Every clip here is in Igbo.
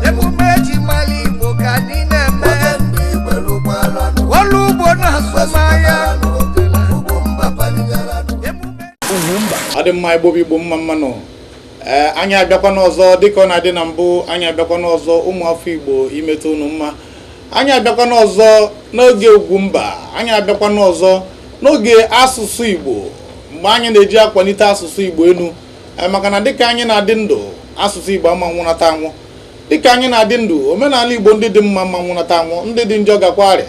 Emume eji mara Igbo ka anyị na-eme. Ọrụ ugbo na azụmahịa. Emume Ọ dị mma. Igbo bụ Igbo, mma mmanụ. Ee, anyị abịakwa n'ọzọ dịka ọ na-adị na mbụ. Anyị abịakwa n'ọzọ, ụmụafọ Igbo, imeta unu mma. Anyị abịakwa n'ọzọ n'oge Ugwumba. Anyị abịakwa n'ọzọ n'oge asụsụ Igbo, mgbe anyị na-eji akwalite asụsụ Igbo elu. Ee, maka na dịka anyị na-adị ndụ, asụsụ Igbo ama nwụnata anwụ. Dịka anyị na-adị ndụ, omenala Igbo ndị dị mma ma nwụnata anwụ, ndị dị njọ gakwarị.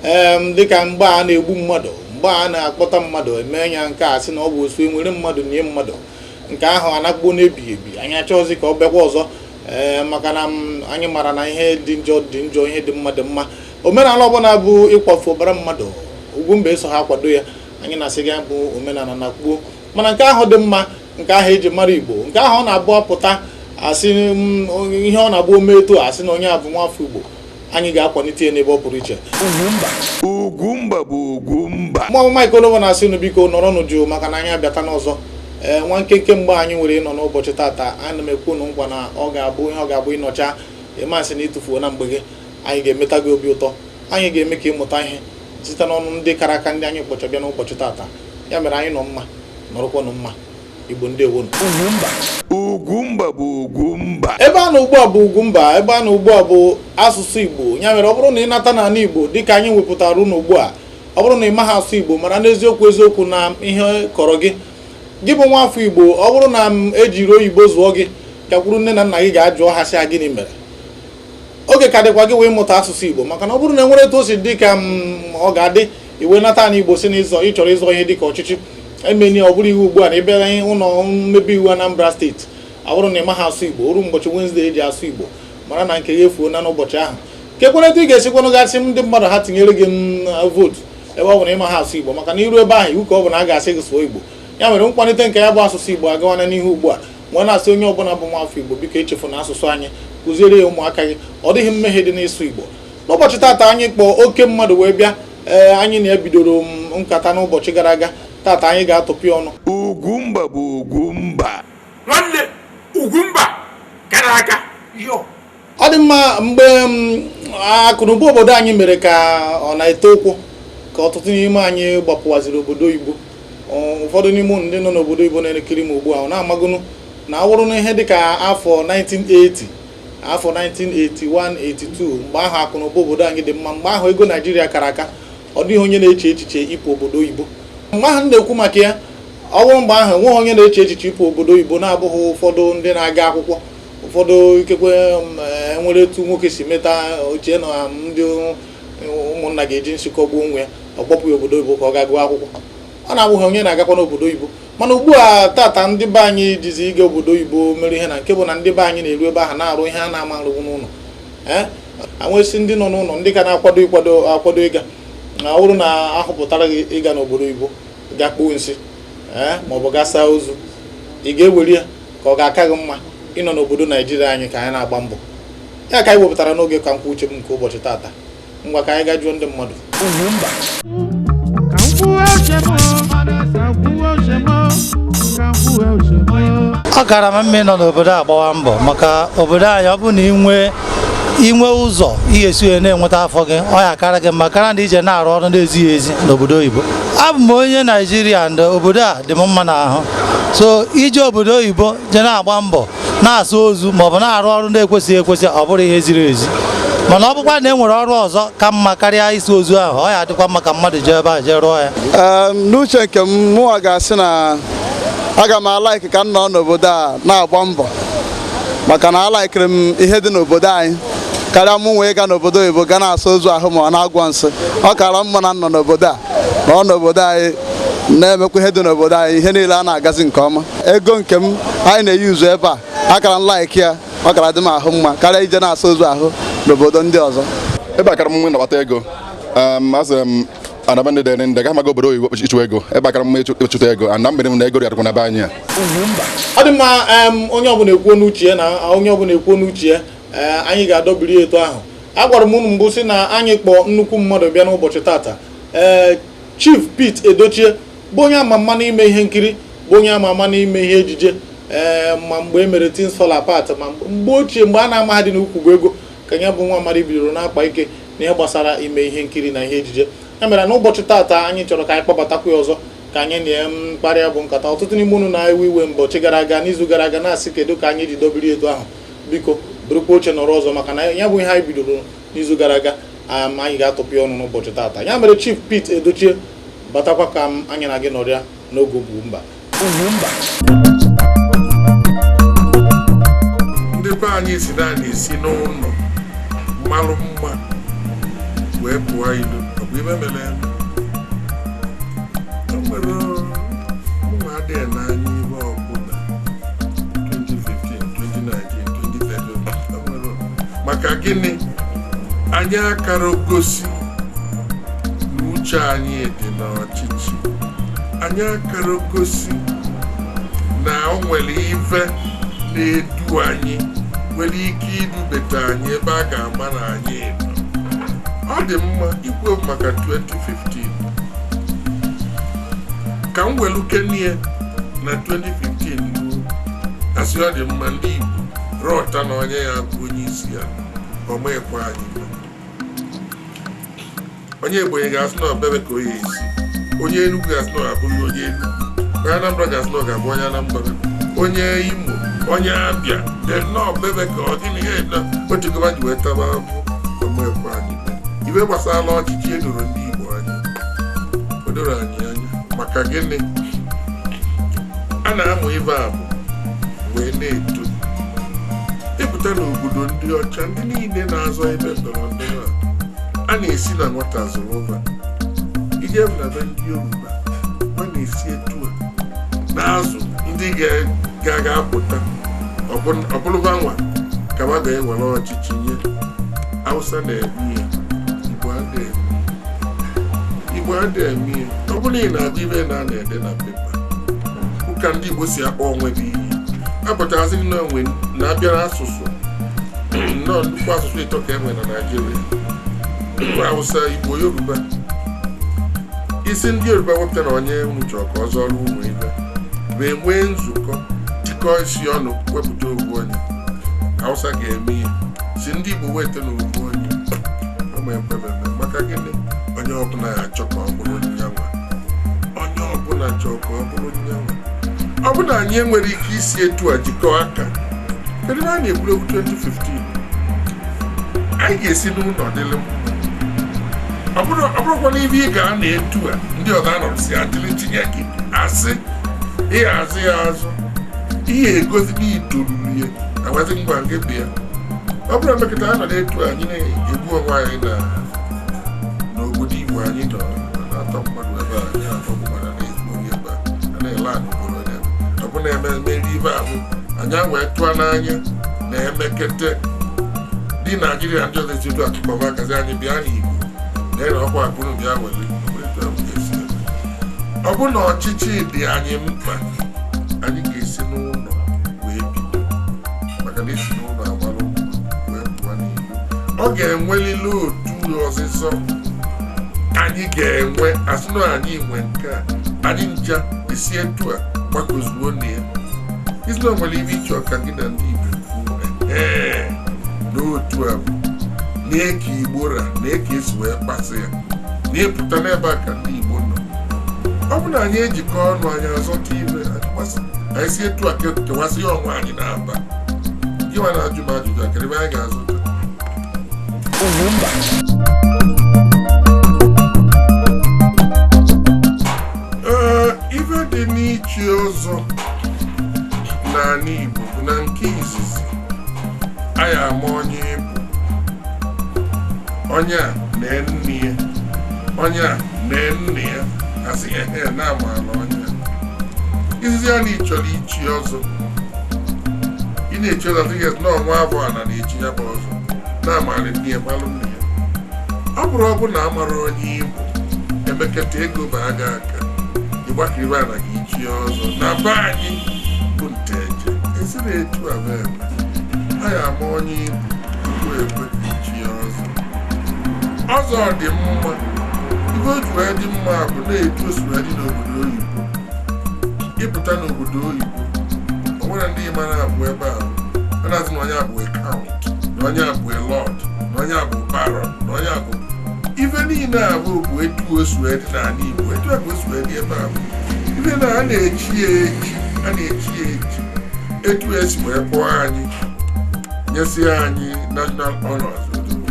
Ee, dịka mgbe a na-egbu mmadụ, mgbe a na-akpọta mmadụ eme ya nke a, sị na ọ bụ osu enwere mmadụ nye mmadụ, nke ahụ anakpuo n'ebighị ebi. Anyị achọghịzị ka ọ bịakwa ọzọ. Ee, maka na anyị mara na ihe dị njọ dị njọ, ihe dị mma dị mma. Omenala ọbụla bụ ịkwafu ọbara mmadụ, Ugwumba eso ha akwado ya. Anyị na-asị gị bụ omenala na kpuo, mana nke ahụ dị mma, nke ahụ eji mara Igbo, nke ahụ ọ na-abụ apụta asị ihe ọ na-abụ ome etu a, asị na onye a bụ nwafọ Igbo, anyị ga-akwalite ya n'ebe ọ pụrụ iche. Ugwumba bụ Ugwumba. Mụ Mike Olowo na-asị unu, biko nọrọnụ jụụ, maka na anyị abịata n'ọzọ. Ee, nwa nkenke mgbe anyị nwere ịnọ n'ụbọchị tata, ana m ekwu unu nkwa na ọ ga-abụ ihe ọ ga-abụ ịnọcha ịmasị na ịtụfuo na mgbe gị. Anyị ga-emeta gị obi ụtọ, anyị ga-eme ka ịmụta ihe site n'ọnụ ndị kara aka, ndị anyị kpọcha bịa n'ụbọchị tata. Ya mere anyị nọ mma, nọrọkwanụ mma. Igbo, ndewonu. Ugwumba bụ Ugwumba. Ebe a na ugbu a bụ Ugwumba, ebe a na ugbu a bụ asụsụ Igbo. Ya mere ọ bụrụ na ị nata n'ala Igbo dịka anyị wepụtara unu ugbu a, ọ bụrụ na ị maghị asụ Igbo, mara n'eziokwu eziokwu na ihe kọrọ gị. Gị bụ nwaafọ Igbo, ọ bụrụ na m ejiri oyibo zụọ gị, gakwuru nne na nna gị, ga-ajụọ ha sị ha gịnị mere. Oge ka dịkwa gị wee mụta asụsụ Igbo, maka na ọ bụrụ na enwere etu o si dị ka m ọ ga-adị iwe nata ala Igbo, si na ịzọ ị chọrọ ịzọ ihe dịka ọchịchị emeni, ọ bụrụ iwu ugbu a na ịbịara ụlọ mmebe iwu Anambra Steeti, ọ bụrụ na ị maghị asụ Igbo, oru ụbọchị Wednesday eji asụ Igbo, mara na nke ya efuo na n'ụbọchị ahụ. Kekwana etu ị ga-esikwanụ gasị ndị mmadụ ha tinyere gị m vootu, ebe ọ bụ na ị maghị asụ Igbo? Maka na iru ebe ahụ, iwu ka ọ bụ na a ga-asị gị sụọ Igbo. Ya mere nkwalite nke ya bụ asụsụ Igbo agawana n'ihu ugbu a. Nwee na-asị onye ọbụla bụ nwaafọ Igbo, biko echefu na asụsụ anyị, kụziere ya ụmụaka gị. Ọ dịghị mmehie dị n'ịsụ Igbo. N'ụbọchị taata, anyị kpọọ oke mmadụ wee bịa. Ee, anyị na-ebidoro m nkata n'ụbọchị gara aga. Taata anyị ga-atụpụ ya ọnụ. Ugwumba bụ Ugwumba. Nwanne, Ugwumba kara aka yo. Ọ dị mma. Mgbe m akụnụba obodo anyị mere ka ọ na-eto ụkwụ, ka ọtụtụ n'ime anyị gbapụwaziri obodo oyibo. Ụfọdụ n'ime unu ndị nọ n'obodo oyibo na-ekiri m ugbu a, ọ na-amagonu na ọ bụrụ na ihe dịka afọ 1980, afọ 1981, 82, mgbe ahụ akụnụba obodo anyị dị mma, mgbe ahụ ego Naijiria kara aka, ọ dịghị onye na-eche echiche ịpụ obodo oyibo. Mgbe ahụ m na-ekwu maka ya, ọ bụrụ mgbe ahụ enweghị onye na-eche echiche ịpụ obodo oyibo na-abụghị ụfọdụ ndị na-aga akwụkwọ, ụfọdụ ikekwe enwere etu nwoke si meta ochie na ndị ụmụnna ga-eji nsịkọ gbuo onwe ya, ọ kpọpụ ya obodo oyibo ka ọ gaa gụọ akwụkwọ. Ọ na-abụghị onye na-agakwa n'obodo oyibo. Mana ugbu a tata, ndị be anyị jizi ịga obodo oyibo mere ihe na nke bụ na ndị be anyị na-eru ebe ahụ na-arụ ihe a na-ama arụgwu n'ụlọ. Ee, anwesị ndị nọ n'ụlọ, ndị ka na-akwado ịkwado akwado ịga, na ọ bụrụ na ahụpụtara gị ịga n'obodo oyibo ga kpuo nsị, ee, maọbụ gaa saa ozu, ị ga-ewere ya ka ọ ga-aka gị mma ịnọ n'obodo Naijiria anyị ka anyị na-agba mbọ ya? Ka anyị wepụtara n'oge ka nkwa uche m nke ụbọchị tata. Ngwa, ka anyị gaa jụọ ndị mmadụ. Ka m kwuo uche m, ka m kwuo uche m, ka m kwuo uche m. Ọ kara m mma ịnọ n'obodo a gbawa mbọ, maka obodo anyị, ọ bụrụ na inwe inwe ụzọ ị ga-esi wee na-enweta afọ gị, ọ ya akara gị mma kara na ije na-arụ ọrụ na-ezighị ezi n'obodo oyibo. Abụ m onye Naijiria ndị obodo a dị m mma n'ahụ, so ije obodo oyibo je na-agba mbọ na-asa ozu maọbụ na-arụ ọrụ na-ekwesịghị ekwesị, ọ bụrụ ihe ziri ezi. Mana ọ bụkwa na e nwere ọrụ ọzọ ka mma karịa isi ozu ahụ, ọ ya adịkwa mma ka mmadụ jee ebe a jee rụọ ya. N'uche nke m, mụnwa ga-asị na aga m a-like ka m nọ n'obodo a na-agba mbọ, maka na a-like-iri m ihe dị n'obodo anyị karịa mụ nwee ịga n'obodo oyibo ga na-asa ozu ahụ ma ọ na-agwọ nsị. Ọ kara mma na m nọ n'obodo a, nọ n'obodo anyị na-emekwa ihe dị n'obodo anyị, ihe niile a na-agazi nke ọma. Ego nke m anyị na-eyi uzu ebe a, akara m like ya, ọ kara dị m ahụ mma karịa ije na-asa ozu ahụ n'obodo ndị ọzọ. Ebe a kara m nwe nabata ego. Asị m anaba ndị dịrị ndị gaghị maga obodo oyibo ịchụ ego. Ebe a kara m ịchụta ego, and na mbere m na ego rịarịkwa na be anyị a. Ọ dị mma. Onye ọbụla ekwuo n'uche ya na onye ọbụla ekwuo n'uche ya. Ee, anyị ga-adọbiri etu ahụ. Agwara m unu mbụ sị na anyị kpọọ nnukwu mmadụ bịa n'ụbọchị tata. Ee, Chief Pete Edochie bụ onye ama ama n'ime ihe nkiri, bụ onye ama ama n'ime ihe ejije. Ee, ma mgbe e mere Things Fall Apart, ma mgbe ochie, mgbe a na-amaghị dị n'ukwu bụ ego ka ya bụ nwa amadi bidoro na-akpa ike n'ihe gbasara ime ihe nkiri na ihe ejije. Ya mere, n'ụbọchị taata, anyị chọrọ ka anyị kpọbatakwa ya ọzọ ka anyị na mkparịa bụ nkata. Ọtụtụ n'ime unu na-ewe iwe mbọchị gara aga, n'izu gara aga, na-asị kedu ka anyị ji dobiri etu ahụ. Biko, burukwa oche nọrọ ọzọ, maka na ya bụ ihe anyị bidoro n'izu gara aga, anyị ga-atụpụ ya ọnụ n'ụbọchị taata. Ya mere, Chief Pete Edochie, batakwa ka m anyị na gị nọrịa n'oge Ugwumba. Ugwumba. Ndị be anyị si na na-esi n'ụlọ mmalụ mma wee pụọ ilo. Ọ bụ ibe mere eme. O nwere ụmụ adịghị n'anya ibe ọbụla 2015, 2019, 2030. O nwere maka gịnị anyị akara gosi na uche anyị dị n'ọchịchị anyị, akara gosi na o nwere ife na-edu anyị nwere ike idubete anyị ebe a ga-ama na anyị nọ. Ọ dị mma ikwu maka 2015 ka m welu kenie na 2015 ruo, asị ọ dị mma ndị Igbo rọta na onye ya bụ onye isi ya ọmaekwe anyị mma. Onye Ebonyi ga-asị na ọbebe ka onye esi, onye Enugu ga-asị na ọ abụghị onye Enugu, onye Anambra ga-asị na ọ ga-abụ onye Anambra, onye Imo, onye Abịa na ọbebe ka ọ dị n'ihe na otegova ji wee taba abụ ọmaekwe anyị. Ibe gbasara ọchịchị edoro ndị Igbo anya, o doro anyị anya. Maka gịnị a na-amụ ibe abụ wee na-eto ịpụta n'obodo ndị ọcha, ndị niile na-azọ ebe ndọrọ ndọrọ a, a na-esi na nwata zụrụ ụba ije na be ndị Yoruba, ọ na-esi etu a na-azụ ndị ga-aga apụta ọbụlụba nwa ka ma ga-ewere ọchịchị nye. Hausa na-eme ya, Igbo adịghị eme, Igbo adịghị eme ya. Ọ bụrụ na ị na-agụ ibe na a na-ede na pepa ụka, ndị Igbo si akpọ onwe bụ iyi apụtazi na onwe na-abịara asụsụ nnọọ. Nnukwu asụsụ ịtọ ka e nwere na Naịjirịa: Hausa, Igbo, Yoruba. Isi ndị Yoruba wepụta na onye unu chọrọ ka ọ zọrọ ụmụ ibe, wee nwee nzukọ, jikọọ isi ọnụ, wepụta ogbu onye. Hausa ga-eme ihe si ndị Igbo weta na ogbu onye ọma ekwebebe. Maka gịnị? Onye ọbụla ya achọ ka ọ bụrụ onye nwa, onye ọbụla chọọ ka ọ bụrụ onye nwa. Ọ bụ na anyị enwere ike isi etu a jikọọ aka, kedu ebe a na-egburu egwu 2015 anyị ga-esi n'ụlọ dịrị mma? Ọ bụrụkwa na ibe ị ga-ana etu a, ndị ọzọ anọrọsi adịrị tinye gị asị ihe azụ ya azụ, ihe egosi na itoruru ya agwazi ngwa nke bụ ya. Ọ bụrụ emekọta a nọ n'etu anyị na-egbu onwe anyị na n'obodo Igbo, anyị nọ na-atọ mmadụ ebe a, anyị atọ mmadụ na-egbu onye ebe a, a na-ele anụ ugboro onye ọ bụ na-eme emeri ibe ahụ anyị wee tụọ n'anya na emekete dị Naijiria. Ndị ọzọ esi etu akụkọba akazi anyị bịa n'Igbo na ọkwa akụrụ bịa were ọ bụ na ọchịchị dị anyị mkpa, anyị ga-esi n'ụlọ wee bido, maka na esi n'ụlọ agbara wee pụọ n'ihu. Ọ ga-enwelili otu ọzịzọ anyị ga-enwe, asị na anyị nwe nke a, anyị ncha esi etu a gbakozuo na ya. Isi na nwere ibe ịchọ ka gị na ndị Igbo kwuo, ee, n'otu a bụ na-eke Igbo ra na eke esi wee kpasị ya na ịpụta n'ebe a ka ndị Igbo nọ. Ọ bụ na anyị ejikọ ọnụ, anyị azọta ibe anyị si etu a kewasị ya onwe anyị na-aba. Gị nwa na-ajụ m ajụjụ a, kedu ebe anyị ga-azụta? Ee, ife dị n'ichi ọzọ n'ala Igbo bụ na nke izizi, anyị ama onye ịbụ, onye a na nne ya, onye a na nne ya, asị ehe na amaala onye a. Izizi a na ịchọrọ ichi ọzọ, ị na-echi ọzọ, adịghị na ọnwa abụọ a na na-echi ya bụ ọzọ na amaala nne ya, malụ nne ya. Ọ bụrụ ọ bụ na amara onye Igbo, emekata ego baa gị aka, ịgbakiribe ana gị ichi ọzọ na be anyị bụ nteje esiri etu a bụ eme anyị ama onye Igbo tupu ekwe ichi ọzọ. Ọzọ dị mma, ibe o ji wee dị mma bụ na-etu o si wee dị n'obodo oyibo. Ịpụta n'obodo oyibo, O nwere ndị mara abụ ebe ahụ a na-asị na onye a bụ a count, na onye a bụ a lord, na onye a bụ baron, na onye a bụ ife niile abụ bụ etu o si wee dị n'ala Igbo, etu a ka o si wee dị ebe ahụ. Ife na a na-echi ya echi, a na-echi ya echi etu esi wee kpọọ anyị, nyesịa anyị national honors,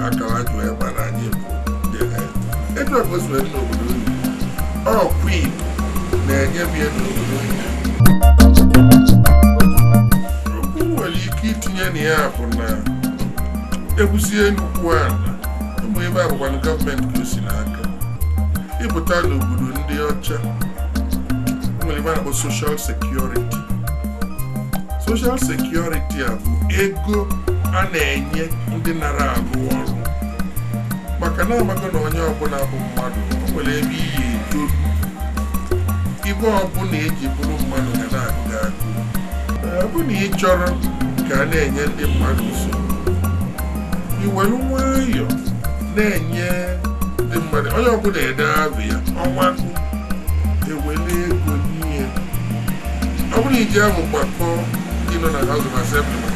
akara ji wee mara anyị bụ ndị etu a ka o si wee dị n'obodo oyibo. Ọ queen na-enye m ya n'obodo oyibo. Okwu nwere ike itinye na ya bụ na ekwusie nnukwu ala ụmụ ebe a bụkwanụ gọọmenti ka o si n'aka. Ịpụta n'obodo ndị ọcha, nwere ebe a na-akpọ social security. Social security a bụ ego a na-enye ndị nara arụ ọrụ, maka na amago na onye ọbụla bụ mmadụ, o nwere ebe iyi etoru, ibe ọbụla eji bụrụ mmadụ ga na-agụ gị agụ. Ọ bụ na ị chọrọ ka a na-enye ndị mmadụ nsogbu, i were nwayọọ na-enye ndị mmadụ, onye ọbụla ede abụ ya ọnwa gụ ewele ego nye. Ọ bụrụ iji ahụ gbakọọ ndị nọ na House of Assembly,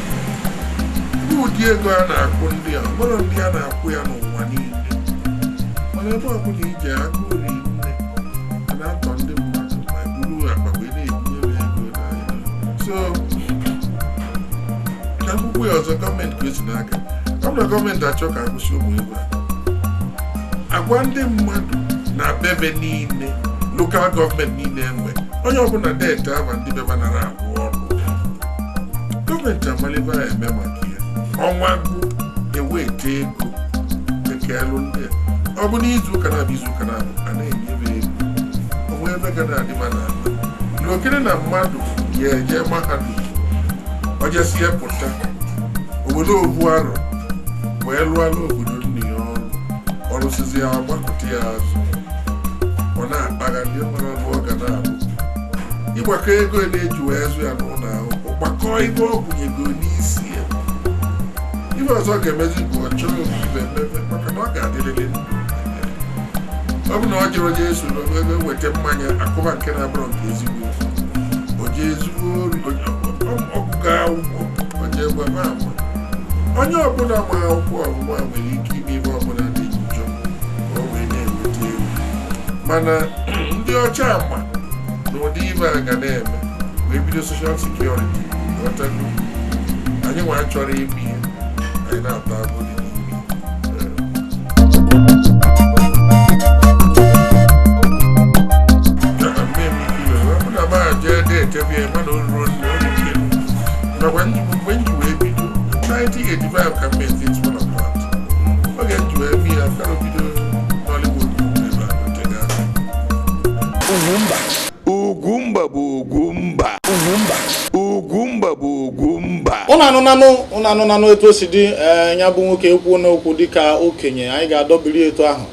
bụ ụdị ego a na-akwụ ndị a, nwere ndị a na-akwụ ya n'ụwa niile, mana ebe ọbụla iji agụụ ri nne a na-atọ ndị mmadụ ma buru akpa wee na-ebinye m ego n'ahịa. So na akwụkwọ ya ọzọ, gọọmenti ka o si n'aka. Ọ bụrụ na gọọmenti achọ ka akwụsị ụmụ ego a, agwa ndị mmadụ na bebe niile, lokal gọọmenti niile enwe onye ọbụla deeti aba ndị bebe nara arụ ọrụ, gọọmenti amalibe ya eme maka ya. Ọnwa gwụ eweta ego ekelụ ndị a, ọ bụ n'izu ụka na-abịa, izu ụka na-abụ a na-enyebe ego onwe ebe ga na-adị ma na ama na okere na mmadụ ga-eje mahadum, ojesie pụta obodo obu arọ wee lụọla obodo nna ya ọrụ, ọrụsizi ya agbakọta ya azụ, ọ na-akpagharị nwere ọrụ ọ ga na-abụ. Ịgbakọ ego na-eji wee zụ ya n'ụlọ akwụkwọ, gbakọọ ego ọ gụnyego n'isi ya, ibe ọzọ ga-emezi bụ ọ chọrọ ibe mmemme, maka na ọ ga-adịrịrị ndụ. Ọ bụ na ọ jere onye esoro ebe weta mmanya akụba nke na-abụrọ nke ezigbo, o jee ezigbo ori, ọgụgụ akwụkwọ, o jee gbaba ama. Onye ọbụla ma akwụkwọ ọgụgụ a nwere ike ime ihe ọbụla dị njọ ka o wee na-enweta ego, mana ndị ọcha ama na ụdị ibe a ga na-eme wee bido social security. Ghọtago, anyị nwa chọrọ ime ihe anyị na-ata agụ dị n'ime. Nakwa mgbe m ji wee bido 1985 ka m mee Things Fall Apart, oge m ji wee mee ya kara bido Nollywood ebe a otego aka. Ugwumba bụ Ugwumba. Ugwumba bụ Ugwumba. Ụnụ anụnanụ etu o si dị. Ya bụ nwoke ekwuo n'okwu dịka okenye, anyị ga-adọbiri etu ahụ.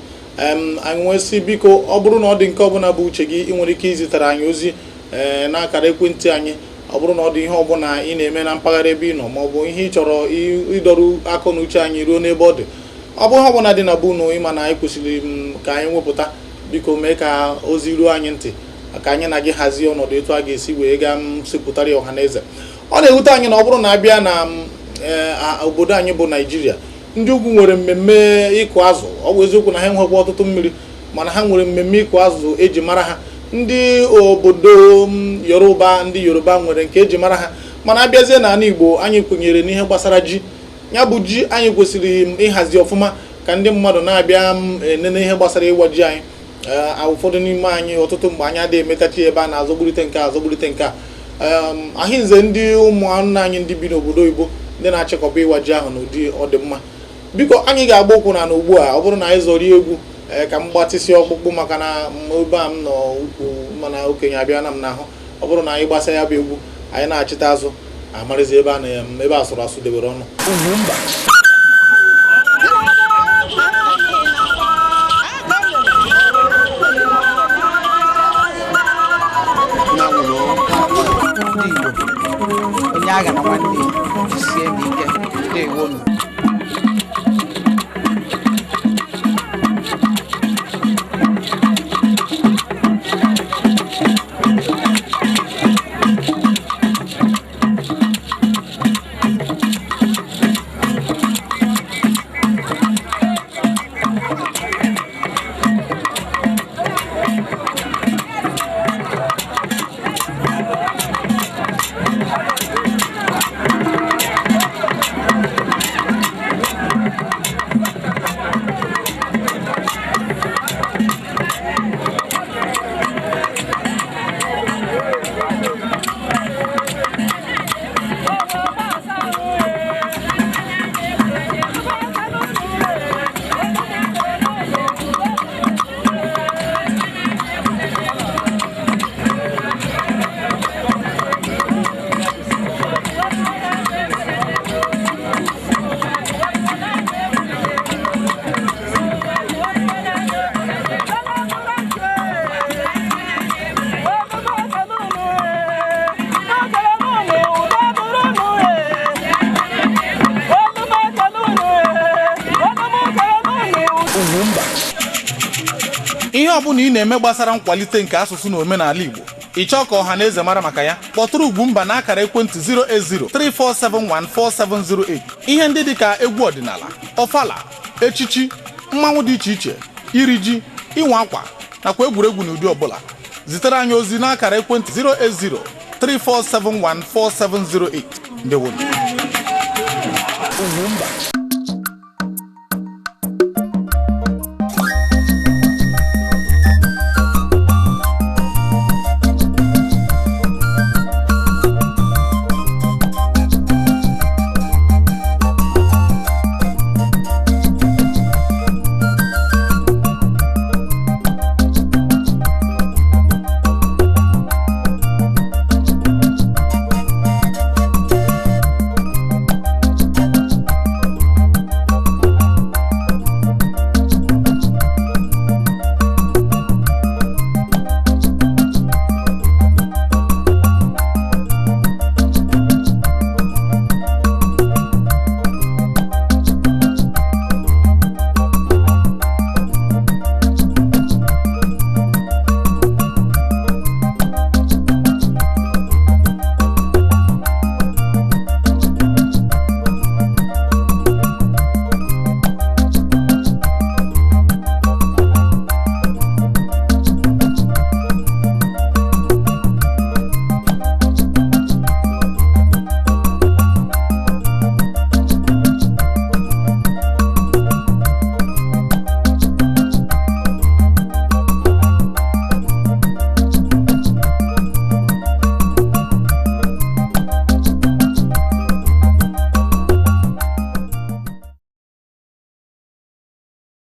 Anyị nwesị biko, ọ bụrụ na ọ dị nke ọbụla bụ uche gị, ị nwere ike izitere anyị ozi n'akara ekwentị anyị. Ọ bụrụ na ọ dị ihe ọbụla ị na-eme na mpaghara ebe ị nọ, ma ọ bụ ihe ị chọrọ ịdọrọ akọ na uche anyị ruo n'ebe ọ dị, ọ bụ ihe ọbụla dị na be unu ịma na anyị kwesịrị ka anyị wepụta, biko mee ka ozi ruo anyị ntị ka anyị na gị hazie ọnọdụ etu a ga-esi wee gaa sipụtara ya ọha na eze. Ọ na-ewute anyị na ọ bụrụ na abịa na obodo anyị bụ Naijiria, ndị ugwu nwere mmemme ịkụ azụ. Ọ bụ eziokwu na ha enwekwa ọtụtụ mmiri, mana ha nwere mmemme ịkụ azụ eji mara ha. Ndị obodo Yoruba, ndị Yoruba nwere nke eji mara ha. Mana abịazie n'ala Igbo, anyị kwenyere n'ihe gbasara ji. Ya bụ ji anyị kwesịrị ịhazi ọfụma ka ndị mmadụ na-abịa enene ihe gbasara ịwa ji anyị. Ụfọdụ n'ime anyị ọtụtụ mgbe anyị adịghị emetachi ebe a na-azọgburite nke a azọgburite nke a. Ahịnze ndị ụmụnna anyị ndị bi n'obodo oyibo ndị na-achịkọba ịwa ji ahụ n'ụdị ọdịmma. Biko anyị ga-agba ụkwụ na ugbu a, ọ bụrụ na anyị zọrọ egwu ka m gbatịsị ọkpụkpụ, maka na ebe a m nọ ukwu mana okenye abịa na m n'ahụ. Ọ bụrụ na anyị gbasa ya bụ egwu, anyị na-achịta azụ amarịzi ebe a na ebe a sụrụ asụ debere ọnụ. Ndị Igbo, onye agha na nwanne ya, jisie n'ike. Ndewonu. Ọbụla ị na-eme gbasara nkwalite nke asụsụ na omenala Igbo, ị chọọ ka ọha na eze mara maka ya, kpọtụrụ Ugwumba na akara ekwentị 08034714708. Ihe ndị dịka egwu ọdịnala, ọfala, echichi, mmanwụ dị iche iche, iri ji, ịnwa akwa nakwa egwuregwu n'ụdị ọbụla, zitere anyị ozi n'akara ekwentị 08034714708. Ndewonu. Ugwumba.